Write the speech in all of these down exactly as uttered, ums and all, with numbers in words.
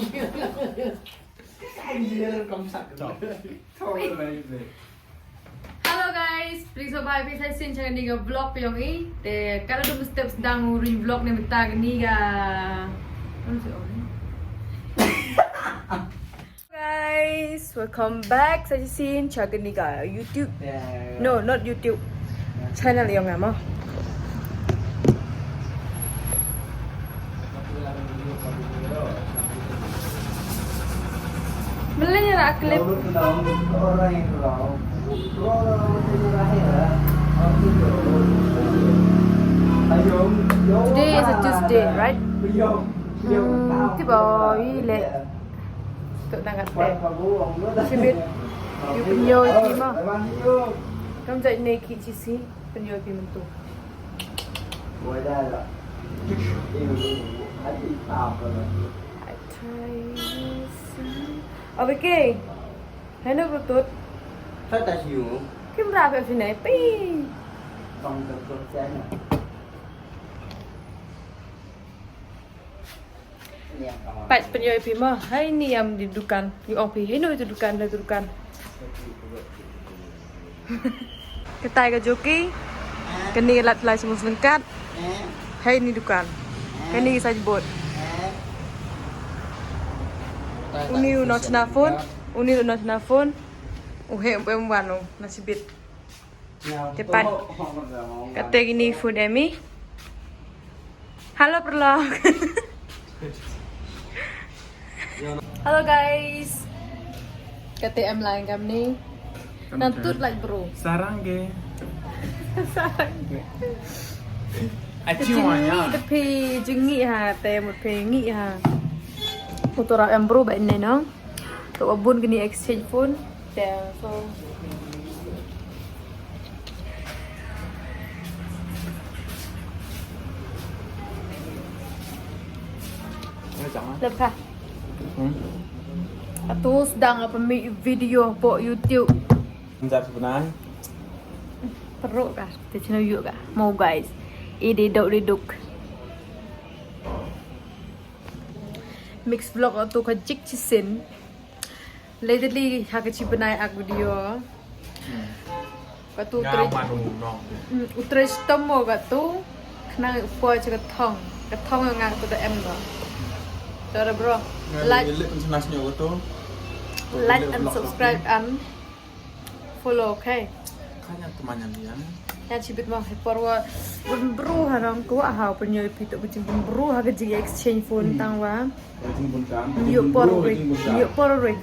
Hello guys, please bye bye sa shisien cha kane ka vlog ka jong i. Te ka la dum step sdang u ring vlog ne mynta kane ka. Guys, welcome back sa shisien cha kane ka YouTube. No, not YouTube. Channel jong nga mo. Mlien ïa la clip. Today is a Tuesday, right? Hmm, tip o i le. Tuk nang kat te. Shibit. Yu pynïoh ïa phi mo. Kam jait ne ki chi si pynïoh ïa phi mynta. Ove ke. Heno bluetooth. Kim rap ïa phi ne pi. Pat pynïoh ïa phi mo, hai ni ïam di dukan. Ïoh ong phi, heno ïa tu dukan, heno ïa tu dukan. Katai ka joki, kani ka lat lai sung sengkat. Hai ni dukan. Kani ka signboard. Uni u nong chna phone, uni u nong chna phone. U he em wan u na sibit. Te pat. Kata kini food em i. Hello paralok. Hello guys. Kata em lang kam ni. Nang tut like bro. Sarang ke. Sarang ke. Aci wanya. Te phi jngi ha, te mut phi ngi ha. Utora em bro ba ne no. To bun kini exchange phone. Te so. Lepha. Atu sdang apa mi video po YouTube. Jap sebenai. Peruk ka, te chino yuk ka. Mau guys. Ide dok diduk. Mix vlog atu ka jik chisin. Lately ha ka chi bnai ak video. Ka tu tre. U tre stom mo ka tu. Khnang u poi cha ka thong. Ka thong nga ka tu da em do. Tara bro. Like. Like and subscribe and follow, okay? Kanya teman yang dia. Ïa chibit mo he por wa bun bru ha nong kwah ha pynïoh ïa phi to bun bru ha ka jing exchange phone tang wa. Ïoh por ring, ïoh por ring.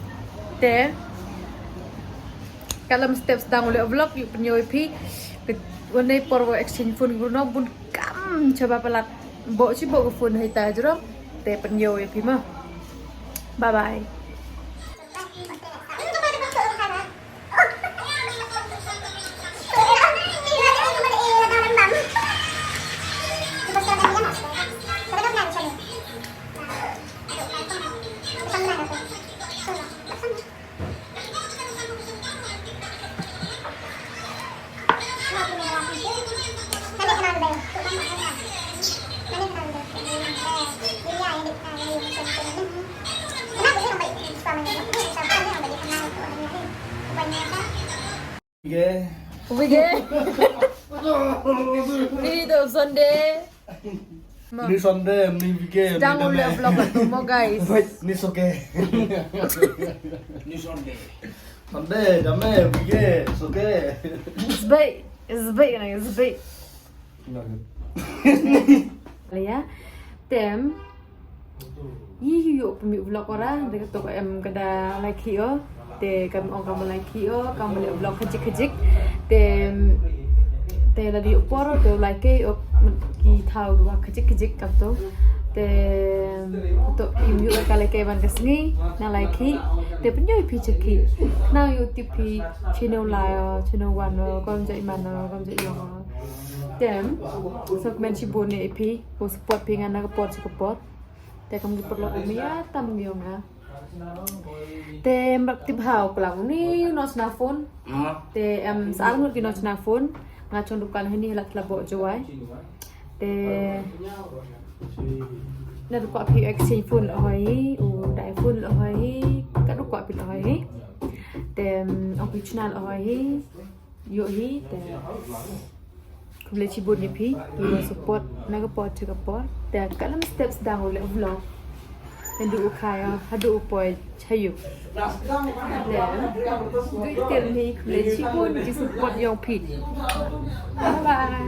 Te. Kalam step sdang u le vlog ïoh pynïoh ïa phi. Wan ne por wa exchange phone bun nong bun kam chaba palat. Bo chi bo ka phone hai ta jrong. Te pynïoh ïa phi ma. Bye bye. Bige. Bige. Ni do Sunday. Ni Sunday, ni bige. Sedang ule vlog tu mo guys. Ni soke. Ni Sunday. Sunday, dame, bige, soke. Zbai, zbai na zbai. Laya. Tem. Yi yu yu pemi vlog ora de to em kada like hi o. Te kam ong kam like hi o, kam le vlog kajik kajik. Te te la di por te like o ki thau dua kajik kajik kam to. Te to im yu ka like ban ka sngi na like hi. Te pynjoi phi cheki. Na yu tip phi chino la chino wan o kam jai man o kam jai o. Tem, so kmen chi bun ne phi, ko support phi ngan na ka por chi ka por. Te kam ki por lo mi ya tam ngi nga. Te mbak tip hau klang ni no sna phone. Te em sa ngut ki no sna phone. Nga chong dukan hini lat la bo jawai. Te Na du kwah phi exchange phone la hoi hi, u da phone la hoi hi, ka du kwah phi la hoi hi. Te ong phi chuna la hoi hi, ïoh hi te. Khublei chibun ïa phi, ïa support na ka por cha ka por. Te ka lam steps dang u leh vlog. Haduh u kha ïa, haduh u poi cha ïew. Te du tel ni, khublei chibun ïa support ïong phi. Bye bye.